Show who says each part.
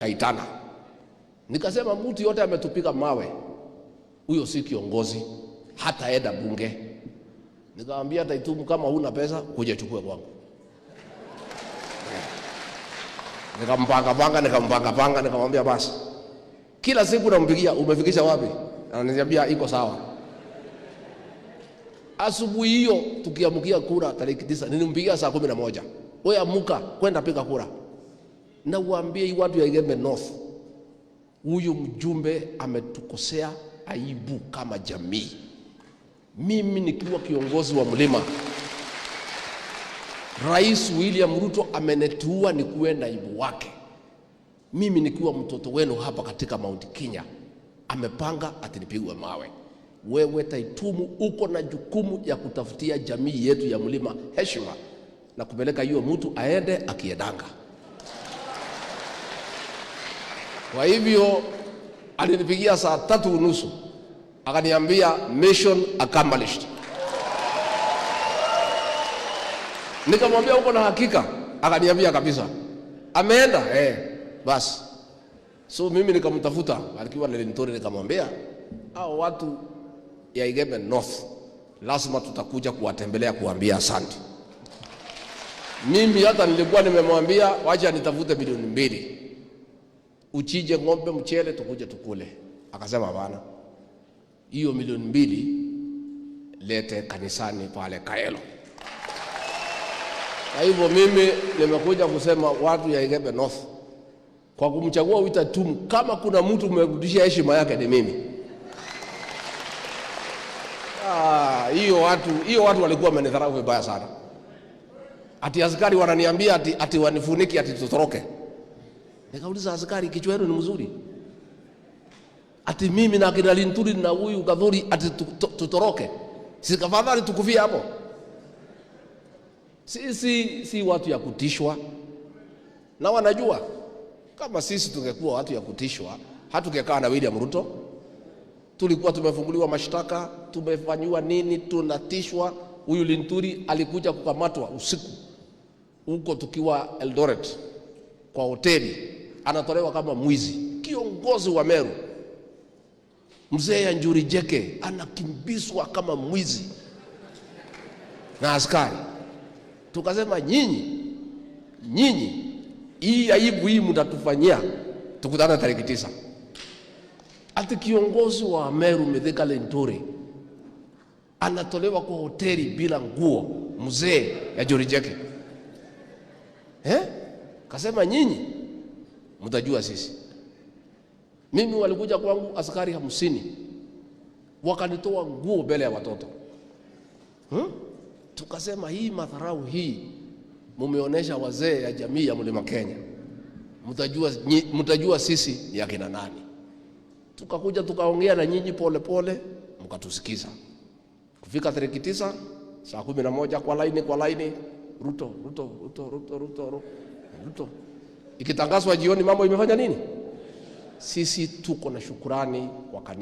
Speaker 1: Kaitana. Nikasema mtu yote ametupiga mawe, huyo si kiongozi, hataenda bunge. Nikamwambia Taitumu, kama huna pesa kuja chukue kwangu. Nikampanga panga, nikampanga panga, nikamwambia basi. Kila siku nampigia, umefikisha wapi? Ananiambia iko sawa. Asubuhi hiyo tukiamkia kura tarehe 9, nilimpigia saa 11. Wewe amuka kwenda piga kura. Na uambie hii watu ya Igembe North, huyu mjumbe ametukosea aibu kama jamii. Mimi nikiwa kiongozi wa mlima, Rais William Ruto ameniteua nikuwe naibu wake. Mimi nikiwa mtoto wenu hapa katika Mount Kenya, amepanga ati nipigwe mawe. Wewe Taitumu uko na jukumu ya kutafutia jamii yetu ya mlima heshima na kupeleka hiyo mtu aende akiendanga. Kwa hivyo alinipigia saa 3:30 akaniambia mission accomplished. Nikamwambia uko na hakika? Akaniambia kabisa. Ameenda? Basi. So mimi nikamtafuta alikiwa Linturi, nikamwambia hao watu ya Igembe North lazima tutakuja kuwatembelea kuambia asante. Mimi hata nilikuwa nimemwambia wacha nitafute milioni 2 uchije ng'ombe mchele tukuje tukule. Akasema hapana, hiyo milioni 2 lete kanisani pale Kaelo. Kwa hivyo mimi nimekuja kusema watu ya Igembe North, kwa kumchagua Wita Taitumu, kama kuna mtu umerudishia heshima yake ni mimi. Hiyo watu walikuwa wamenidharau vibaya sana. Ati askari wananiambia ati wanifuniki ati tutoroke. Nikauliza askari, kichwa yenu ni mzuri? Ati mimi na kina Linturi na huyu Gathuri ati tutoroke? Si tafadhali tukufie hapo. Sisi si watu ya kutishwa. Na wanajua kama sisi tungekuwa watu ya kutishwa, hatungekaa na William Ruto. Tulikuwa tumefunguliwa mashtaka, tumefanywa nini, tunatishwa. Huyu Linturi alikuja kukamatwa usiku huko tukiwa Eldoret kwa hoteli, anatolewa kama mwizi. Kiongozi wa Meru mzee ya Njuri Jeke anakimbizwa kama mwizi na askari. Tukasema nyinyi hii aibu hii mtatufanyia, tukutane tarehe 9. Ati kiongozi wa Meru Mithika Linturi anatolewa kwa hoteli bila nguo, mzee ya Njuri Jeke. Kasema nyinyi mtajua sisi. Mimi walikuja kwangu askari 50 wakanitoa nguo mbele ya watoto. Tukasema hii madharau hii mumeonesha wazee ya jamii ya Mlima Kenya, mtajua sisi ni akina nani. Tukakuja tukaongea na nyinyi pole pole, mkatusikiza. Kufika tarehe 9 saa 11 kwa laini kwa laini, Ruto Ruto Ruto Ruto Ruto Ruto. Ikitangazwa jioni mambo imefanya nini? Sisi tuko na shukurani kwa kanisa.